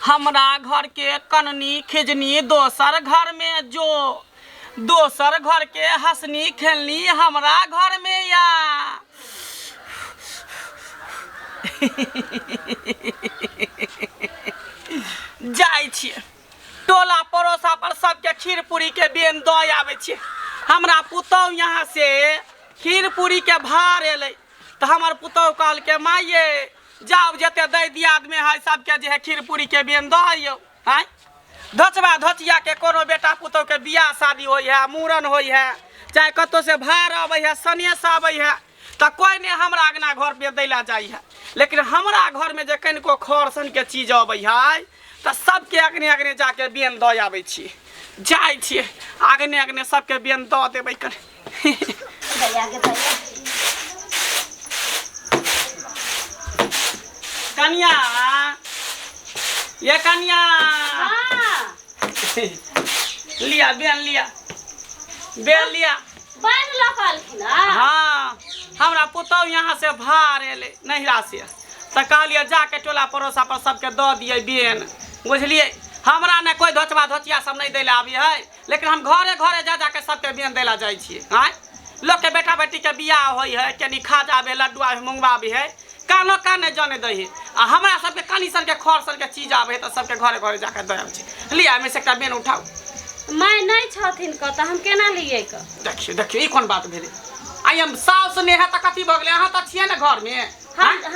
हमरा घर के कननी खिजनी दोसर घर में जो दोसर घर के हंसनी खेलनी हमरा घर में या जाइ छियै टोला पड़ोसा पर सबके खीर पूरी के बेन दऽ आबै छियै हमरा पुतहु यहाँ से खीर पूरी के भार एलै तऽ हमर पुतहु कहलकै माइये जाउ जते दै दियादमे है सबके जे है खीर पूरी के बेन दऽ अइयौ आँय धोचबा धोचियाके कोनो बेटा पुतहुके बियाह शादी होइ है मूड़न होइ है चाहे कतहु से भार अबै है सनेस अबै है तऽ कोइ नहि हमरा अङ्गना घरमे दै लए जाइ है लेकिन हमरा घरमे जे कनिको खर सनके चीज अबै है तऽ सबके अगने अगने जाके बेन दऽ आबै छी जाइ छियै अगने अगने सबके बेन दऽ देबै कनि भैया के भैया कनिया ये कनिया हाँ लिया बेन लिया बेन लिया बन लऽ कहलखिन हँ हाँ हमरा पुतहु यहाँ से भार एलै नैहरा से तऽ कहलियै जाके टोला पड़ोसा पर सबके दऽ दियै बेन बुझलियै हमरा ने कोइ धोचबा धोचिया सब नहि दै लए आबै है लेकिन हम घरे घरे जा जाके सबके बेन दै लए जाइ छियै आँय लोकके बेटा बेटीके बियाह होइ है कनि खाजा भेल लड्डुआ भेल मुँगबा भी है कानो कान नहि जाने दै है आ हमरा सबके कनि सनके खर सनके चीज आबै है तऽ सबके घरे घरे जाके दऽ आबै छै लिअ एहिमे से एकटा बेन उठाउ माय नहि छथिन कऽ तऽ हम केना लियै कऽ देखियौ देखियौ ई कोन बात भेलै आइ हम साउस नहि है तऽ कथी भऽ गेलै अहाँ तऽ छियै ने घरमे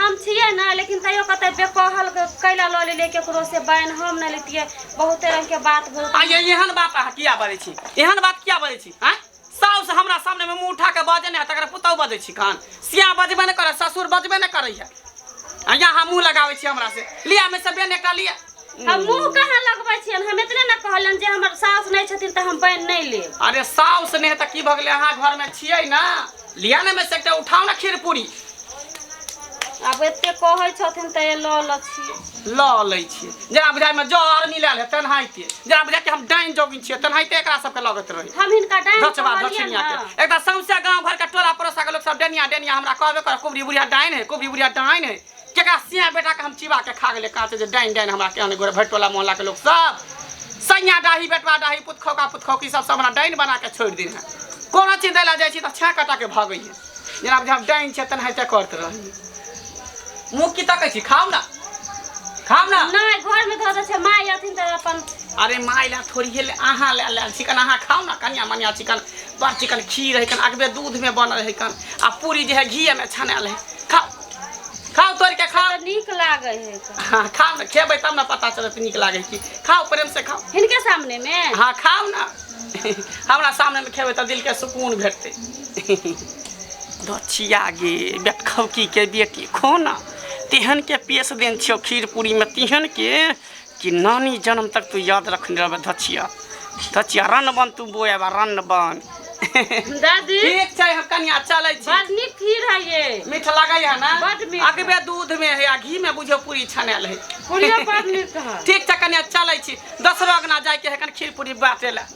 हम छियै ने लेकिन तैयो कतै बेकहल कैला लऽ लेलियै केकरो से बैन हम नहि लेतियै बहुते रंग के बात भेल आ ये एहन बात अहाँ किया बजै छी एहन बात किया बजै छी आँय साउस हमरा सामने में मुंह उठा के बजे नहि तकरा पुतहु बजै छी कान सिया बजबे नहि करै ससुर बजबे नहि करै है आ यहाँ मुंह लगाबै छी हमरा से लिया में से बेन एकटा लिया हम मुंह कहाँ लगबै छियनि हम एतने ने कहलियनि जे हमर साउस नहि छथिन तऽ हम बैन नहि लेब अरे साउस नहि है तऽ की भऽ गेलै अहाँ घर में छियै ने लिया ने में से एकटा उठाउ ने खीर पूरी आब एते कहै छथिन तऽ लऽ लऽ छियै लऽ लै छियै जेना बुझाइमे जर मिलल है तेनाहिते जेना बुझाइ कि हम डाइन जोगिन छियै तेनाहिते एकरा सबके लगैत रहै हम हिनका डाइन धचबा कहलियनि धचनिया के हँ। एकटा सौंसे गाँव घर के टोला पड़ोसा के लोक सब डेनिया डेनिया हमरा कहबे कर कुबरी बुढ़िया डाइन है कुबरी बुढ़िया डाइन है केकरा सिया बेटा के हम चिबा के खा गेलै काँचे जे डाइन डाइन हमरा के गोरे भरि टोला मोहल्ला के लोक सब सैया डाही बेटवा डाही पुतखौका पुतखौकी सब सब हमरा डाइन बना के छोड़ि दिन है कोनो चीज दै लए जाइ छी तऽ छाँ कटा के भगै है जेना बुझाइ हम डाइन छै तेनाहिते करैत रहै मुँह की तकै छी खाउ ने खाउ ने नहि घरमे धऽ दै छै माय अथिन तऽ अपन अरे माय लए थोड़ी हेलै अहाँ लए लायल चिकन अहाँ खाउ ने कनिया मनिया चिकन बड़ चिकन खीर है कन अगबे दूधमे बनल है कन आ पूरी जे है घीएमे छनायल है खाउ खाउ तोड़ि के खाउ तऽ नीक लागै है तऽ। हाँ खाउ ने खेबै तब ने पता चलत नीक लागै की खाउ प्रेम से खाउ हिनके सामनेमे हाँ खाउ ने हमरा सामनेमे खेबै तऽ दिलके सुकून भेटतै दछिया गे बेटखौकी के बेटी खो ना तेहन के पेश देन छियौ खीर पूरीमे तेहन के कि नानी जन्म तक तू याद रखने रहबे धचिया धचिया रन बन तू बोएबा रन बन दादी ठीक छै हम कनिया चलै छी बड़ नीक खीर है ये मीठ लगै है ना बड मीठ। अगबे दूध में है आ घी में बुझो पूरी छनायल है पूरियो बड़ नीक है ठीक छै कनिया चलै छी दसरो अगना जाइके है कन खीर पूरी बाँटे लए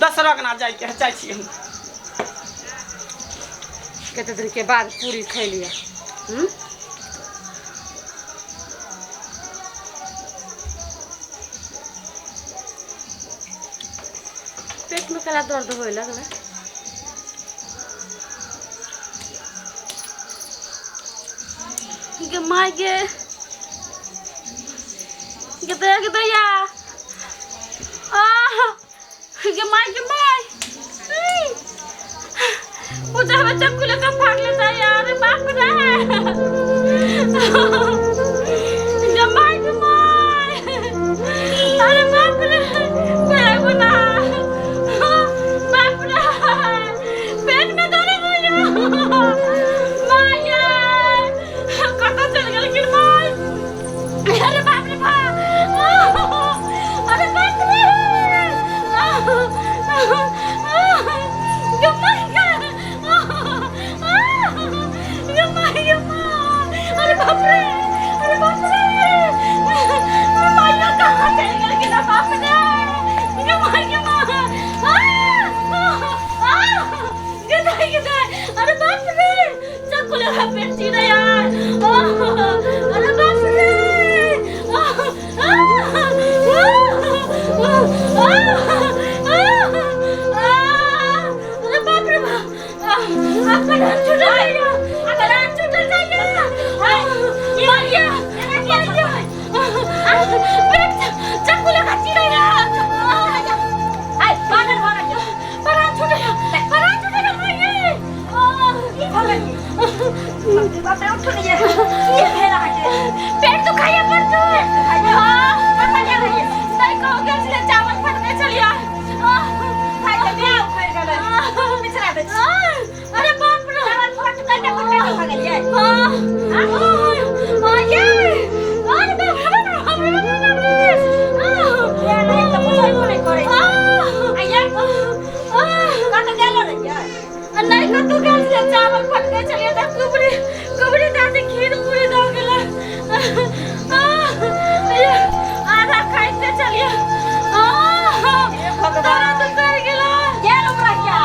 दसरो अगना जाइके है जाइ छी हम कते दिन के बाद पूरी खैलियै हम्म? पेट में कला दर्द होए लगलै गे माय गे गे दया गे दया आह गे my गे my पूजा में चक्कू लेकर भाग लेता है यार बाप रे गे my गे my अरे बाप रे मेरा गुना बाप रे पेट में दर्द हो गया माय कतऽ चल गेलखिन माय अरे बाप रे बाप अरे बाप रे गे my गे गे my गे my अरे बाप रे अरे बाप रे माया कहाँ चल गेलखिन बाप रे गे my गे my गे दाई गे दाई अरे बाप रे चक्कू लगा पेट चीरा यार अरे बाप रे खाइए पड़तौ। हां, पता नहीं रही नहीं कहू गेल छलै चावल फटने छलियै। खाइ के बिया उखड़ि गेलै, पिछड़ा दै छी। अरे बाप रे, चावल फट कटे फटे भऽ गेलियै। हां हां, ये अरे बाप रे बाप रे बाप रे बाप रे। बिया नहि तऽ बुझैबो नहि करै छै। आ ये कतऽ गेलो रहियै? नहीं, कतौ गेल छलियै, चावल फटने छलियै तऽ कुबरी कुबरी दादी खीर पूरी दऽ गेलै। आधा खाइते छलियै, भगवान, दर्द कर गेलै। गेल रहिया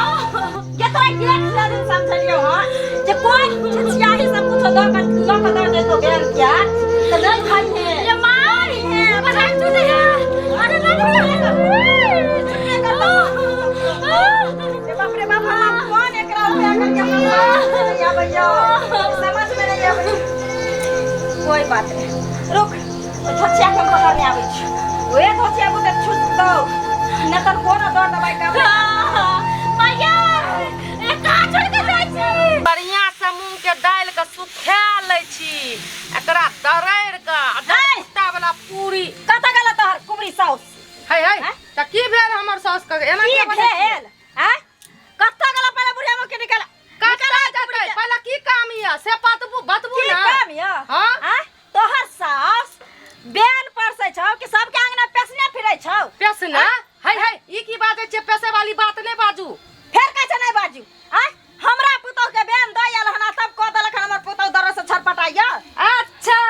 ये तोरा गेट दिन समझलियौ हँ जे कोइ छिछियाही सब कुछो दऽ कऽ लऽ कऽ दऽ देतो बेर किया तऽ नहि खाइ है। ये मार है बधाई तू दे। अरे बाप रे, रे बाप रे बाप, हम कौन एकरा उपाय करके हम नहीं आबैयो, समझ में नहीं आबै। कोई बात नहीं, रुक, धोचिया के हम पकड़ने आबै छी। ओए धोचिया बुते छुटतौ नहि तऽ कोनो दर दबाई काम। मैया, ए कहाँ छोड़ के जाइ छी? बढ़िया से मूंग के दालि के सुखा लै छी, एकरा दरैड़ के आ वाला पूरी। कतऽ गेल तोहर कुबरी साउस? है है, तऽ की भेल हमर साउस के? एना की किया बजै छियै? भेल आँ? कतऽ गेल? पहिले बुढ़िया मुँह के निकाल। कतऽ जेतै? पहिले की काम यऽ से बतबू, बतबू। की ने काम यऽ? हाँ? आँ? तोहर सास बेन परसै छौ कि सबके अंगना पेसने फिरै छौ? पेसना? है है, ई की बाजै छियै? पेसे वाली बात नहि बाजू। फेर कहै छै नहि बाजू। आँ, हमरा पुतौह के बेन दऽ आयल हन आ तब कह देलक हन हमर पुतौह दर्द से छटपटाइया। अच्छा,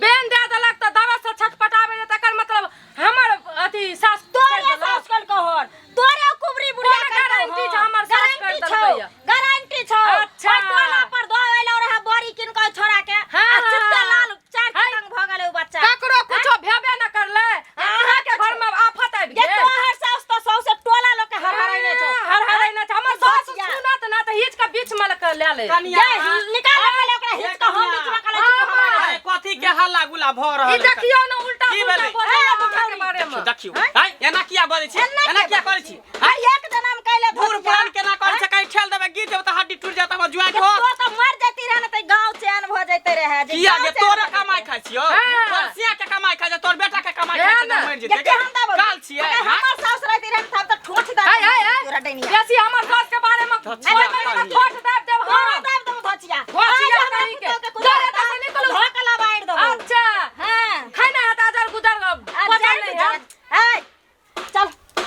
बेन दए देलक तऽ दर्द से छटपटाबै छै, तकर मतलब हमर अथी सास तोरे करि देलक। सास कल कहन, तोरे कुबरी बुढ़िया कोन कल गारंटी कहन। छै हमर सास गारंटी करि छौ, देलकै? गारंटी छौ। अच्छा। ओइ टोला पर दऽ एलो रहे बड़ी किन कऽ छोड़ा के हाँ, आ चुपके हाँ। लाल चार है। पतंग भऽ गेलै उ बच्चा। ककरो कुछो भेबे न करलै, अहाँके घर में आफत आबि जे गेल। तोहर सास तऽ सौंसे टोला लोक के हरहराइने छौ। हरहराइने छै। हमर सास धोचिया। सुनत ना तऽ हिच के बीच में लऽ के लए ले। कनिया, जे निकाल पहिले ओकरा हिच कऽ, हम बीच में कऽ लै छी, तू हमरा अरे कथी के हल्ला गुल्ला भऽ रहल ई है? देखियौ ने, उल्टा की सुल्टा भेलै? बोलै ए, अहाँके बारे में। देखियौ, आँय, एना किया बजै छी? एना एना किया किया करै छी? आइ एक जनम कैले बूढ़ धोचिया। पुरान केना करै छै? कहीं ठेल देबै, गिर जेबै तऽ हड्डी टूटि जायत हमर ज्वाइंट जे हो। तो तऽ मर जैती रहे ने तऽ गाँव चैन भऽ जैते रहे जे किया गाँव गे? चैन तोरे भऽ कमाइ जैते। खाइ छियौ? हाँ। तोर सिया के कमाइ खाइ छै, तोर बेटा के कमाइ खाइ छै, ना। तऽ मरि जे जेतै। केहन देबौ? काल छियै? अगर हाँ? हमर साउस रहती रहे ने तऽ हम तऽ ठोठ दए है है है, तोरा डैनिया। बेसी हमर सास के बारे में धोचिया बोलबै ने तऽ कहिया। ठोठ दाबि देब तोरा हम। दाबि देबौ धोचिया। धोचिया आज हमरा कहीं के। पुतोह के कुछ जरे हेतौ, तऽ निकलू। धऽ के लबारि देबौ। अच्छा। हाँ। खाना हेतै अजर गुजर आ पचल जाय नहि गुजर। हैत। ऐ, चल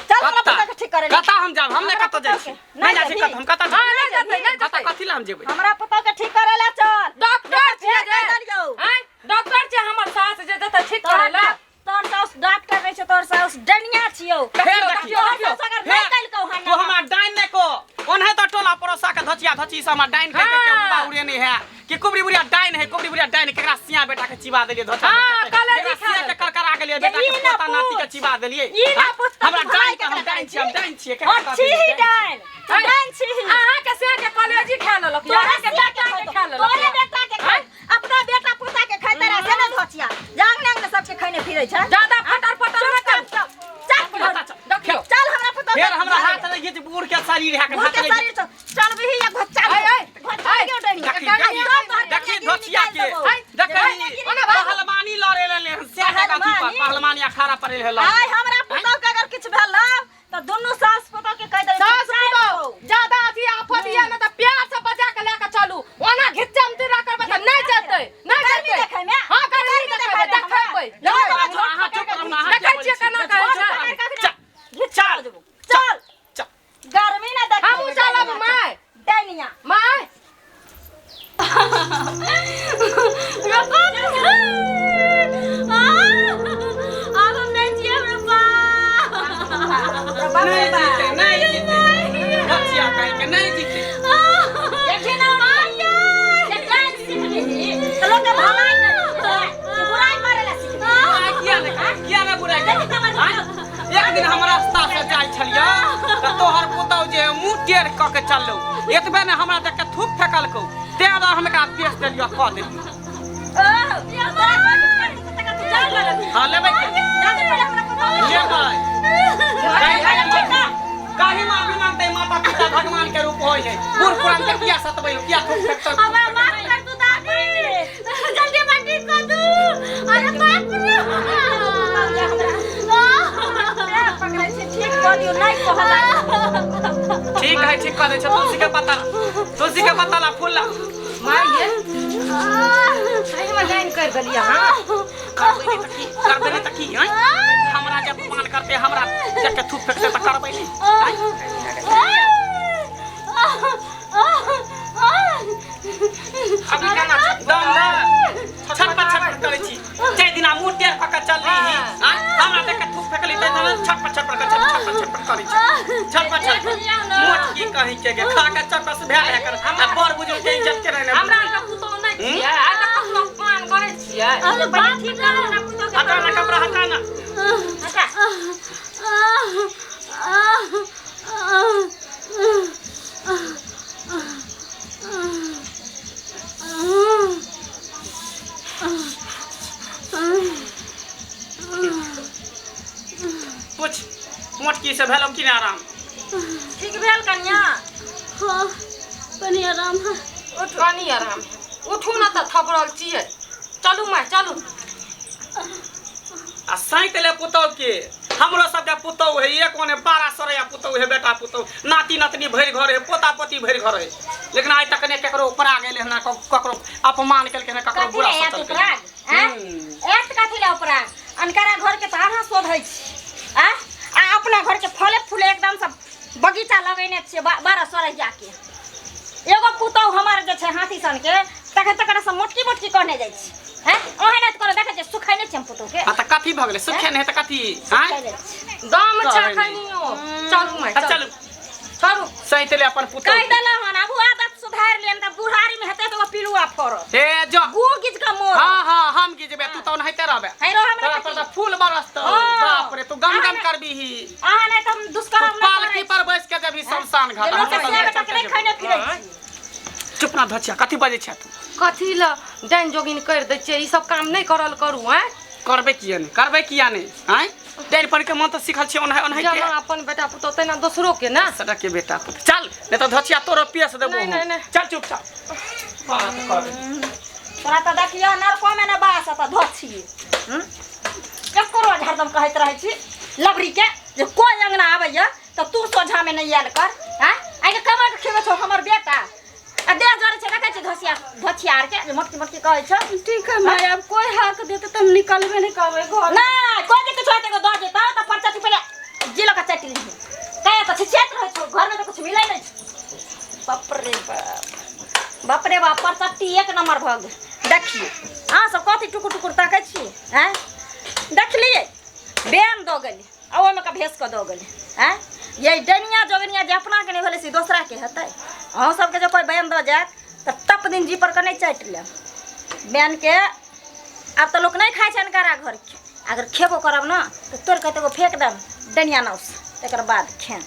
चल, हमरा कत्ता? पुतोह के ठीक करे ले। कत्ता हम जाब? हम नहि हमरा कतऽ जाइ छी। पुतोह के। नहि जाइ छी जेबही। कतऽ, हम कतऽ हाँ, जाब? नहि जेतै, नहि कतऽ जेतै। कथी लए हम जेबै? हमरा पुतोह के ठीक करे ले चल। डॉक्टर छियै फेर जे कहि देलियौ। आँय, डॉक्टर छियै हमर सास जे जेतै ठीक तोहर करे लए। तोहर साउस डॉक्टर रहै छै, तोहर साउस डनिया छियौ। फेर देखियौ, देखियौ, तोहर देखियौ। साउस अगर नहि फेर कलकौ हन तू हमरा डाइन नहि को, ओनहे तो टोला पड़ोसा के धचिया धची से हमरा डाइन कह के हाँ। उबा उड़े नहीं है कि कुबरी बुढ़िया डाइन है, कुबरी बुढ़िया डाइन है। केकरा सिया बेटा के चिबा देलिए धचा? हाँ, कलेजी केकरा खा सिया के लेलकै। करकरा गेलिए, जे बेटा ई के ना पोता नाती के पूछ। चिबा देलिए? ई ना हाँ? पूछ तऽ हमरा तू भलाई डाइन के हम केकरा डाइन छी, हम करै डाइन छियै। केकरा और कहै छी छियै ही डाइन? डाइन, तू डाइन छी ही। अहाँके से के कलेजी खा लेलक, तोरा अहाँके सिया बेटा के के खैतौ, खा लेलक। तोरे बेटा के खै, अपना बेटा पोता के खाइते रहे से ने धोचिया, जांग नांग ने सबके खैने फिरै छै। ज्यादा फटर फटर चुप नहि कर, करू। चल चल चल, देखियौ। चल हमरा पुतोह फेर हमरा हाथ नहि घीच, बूढ़ के शरीर है के बूढ़ हाथ के नहि शरीर छौ। चल बिही या घोच्चा ऐ, ऐ, घोच्चा ऐ, क्यों डनी? देखी, आ देखी, सब तोहर देखी गिरी धोचिया निकालि के। देबौ। देखी ओना भागू। पहलवानी लड़े ले से के अथी पर पहलवानी? पहलवानी अखाड़ा पर ले। आइ हमरा पुतोह के अगर किछु भेल तऽ दुनू सास पुतोह के कहि देबै। सास पुतोह ज्यादा अथी आफत ये ने तऽ प्यार से बजा के लए के चलू, ओना घिच्चम तिरा करबै तऽ नहि जेतै, नहि गर्मी जेतै। देखैमे? हाँ, गर्मी गर्मी देखैबै, देखैबै देखैबै। हमरा? देखैबै। अहाँ चुप रहू ना, अहाँ देखै किया छियै केना बोलै कहै छी? छै। चल, चल चल चल। गर्मी ना देख। हमहूँ चलब माय। डनिया। माय। रे बाप रे, आब हम नहि जियब रे बाप। नहि जीते, नहि जीते, धोचिया कहीं के नहि जीते। देखी ना, जे डाइन सिखबिही तऽ लोक के भलाई करै छै कि बुराई करै ला सिखबिही? बुराइ किया नहि करै? किया नहि बुराइ करै? आँय? एक दिन हम रास्ता से जाइ छलियै तऽ तोहर पुतहु जे मुँह टेढ़ कऽ के चललौ, एतबे ने हमरा देख के थूक फेकलकौ, तें दुआरे हम एकरा पेश देलियौ, कऽ देलियौ। ओ, तोरा कोइ किछु करतौ तऽ तकर तू जान लऽ लेबही। हाँ, लेबै के? दादी पहिले हमरा पुतहु के लेबै। काहे माफी मांगते? माता पिता भगवान के रूप होइ है। बूढ़ पुरान के किया सतबै हो? किया थूक फेकतौ? हमरा माफ कर तू दादी, जल्दी हमरा ठीक कर दू। ठीक है, ठीक कह दै छै। तुलसी के पत्ता, तुलसी के पत्ता ला, फूल ला। माय ये सही में लाइन कर देलियै अहाँ। करबै नहि तऽ की करबै, नहि तऽ की? आँय, हमरा जब अपमान करते, हमरा देख के थूक फेकते तऽ करबै नहि? आँय? अभी केना छै? दम दे, छटपट छटपट करै छी। जाहि दिना मुँह टेढ़ कऽ के चलली, आँय, हमरा देख के थूक फेकली, ताहि दिना छटपट छटपट कऽ छटपट छटपट करै छी, छटपट छटपट। मोट की कहीं के गे खा के चकस भेल है कर आ बड़ बुजुर्ग के इज्जत के रहने। हमरा आरके पुतोहु नहि छियै? आइ तक कखनो अपमान करै छियै? अरे बात ठीक करू ना पुतोह के। हटा ना कपड़ा, हटा ना। हटा। कुछ मोटकी से भेलो कि नहि आराम? ठीक भेल कनिया? हाँ, कनी आराम है। कनी आराम है? उठू ने तऽ थपड़ल छियै। चलू माय, चलू। आ सैत ले पुतहु के। हमरो सबके पुतहु है, एक ओने 12 सरैया पुतहु है, बेटा पुतहु, नाती नतनी भरि घर है, पोता पोती भरि घर है, लेकिन आइ तक ने केकरो उपरा गेलै हन, ककरो अपमान केलकै हन, ककरो कथी बुरा ले आयत सोचलकै। उपराग? आँय? एत कथी ले उपराग? अनकरा घर के तऽ अहाँ शोधै छी आँय, आ अपना घर के फले फूले एकदम सब बगीचा लगेने छियै 12 सरैया के। एगो पुतहु हमर जे छै हाथी सन के, तखन तकरा से मोटकी मोटकी कहने जाइ छी। हैं, ओहन तऽ कोनो देखै छियै? सुखैने छियै हम पुतहु के। आ तऽ कथी भऽ गेलै? सुखे नहि है तऽ कथी? आँय? सुखैने छियै। दम छै। कहै नहि। खनियो चलू माय। आ चलू। चलू। चलू। सैत ले अपन पुतहु कहि के। देलहुँ हन, आब आदत सुधारि लियन तऽ बुढ़ारी मे हेतै तऽ ओ पिलुआ फड़त। हे जो। गू गिज कऽ मोर। हाँ हाँ, हम गिजबे, तू तऽ ओनाहिते रहबे। है रो हमरा। तोरा पर तऽ फूल बरसतौ। हाँ। बाप रे, तू गम गम अहाँ करबीही। अहाँ नहि तऽ हम तू दुष्कर्म नहि पालकी करै पर बैस के जबही शमशान घाट। जे लोक हम सिया बेटा के नहि खैने फिरै छी। चुप ना धचिया, कथी बजै छै तू? कथी लए डाइन जोगिन करि दै छियै? ई सब काम नहि करल करू। आँय? करबै किया नहि, करबै किया नहि? आँय, डाइन पर के मन तऽ सिखल छियै ओनाहि ओनाहिते। जेना अपन बेटा पुतोह तेना दोसरो के ने। सड़क के बेटा पुत, चल, नहि तऽ धचिया तोरो पियस देबो। नहि, हम। नहि, नहि। चल चुपचाप बात कर। तोरा तऽ देखियौ नरको मे ने बास तऽ धोछी एको रोज हरदम कहैत रहै छी लबरी के जे कोइ अंगना आबैया तऽ तू सोझा मे नहि आयल कर। आँय, आइ कमा के खेबै छौ हमर बेटा आ देह जरै छै। देखै छी धोसिया धोछिया आरके जे मोटकी मोटकी कहै छौ। ठीक है माय, अब कोई हाक देते तो हम निकलबे नहीं करबे घर। नहि, कोइ जे किछु हेतै, दऽ जेतौ तऽ परचा पहिले जिलो के चाटि लिही। कहे तऽ छिछियाइत रहै छौ, घरमे तऽ किछु मिलै नहि छौ। बाप रे बाप, बाप रे बाप, परचट्टी एक नंबर भऽ गेल। देखियौ अहाँ सब कथी टुकुर टुकुर ताकै छी? आँय, देखलियै बेन दऽ गेली आ ओहिमे के भेस कऽ दऽ गेली। आँय, ये डनिया जोगनिया जे अपनाके नहि भेलै से दोसराके हेतै? अहूँ सबके जे कोइ बेन दऽ जायत तऽ टप दिन जी पर के नहि चाटि लेब बेनके। आब तऽ लोक नहि खाइ छै अनकारा घरके। अगर खेबो करब ने तऽ तोड़ि कऽ एगो फेक देब डनिया नाउस, तकर बाद खायब।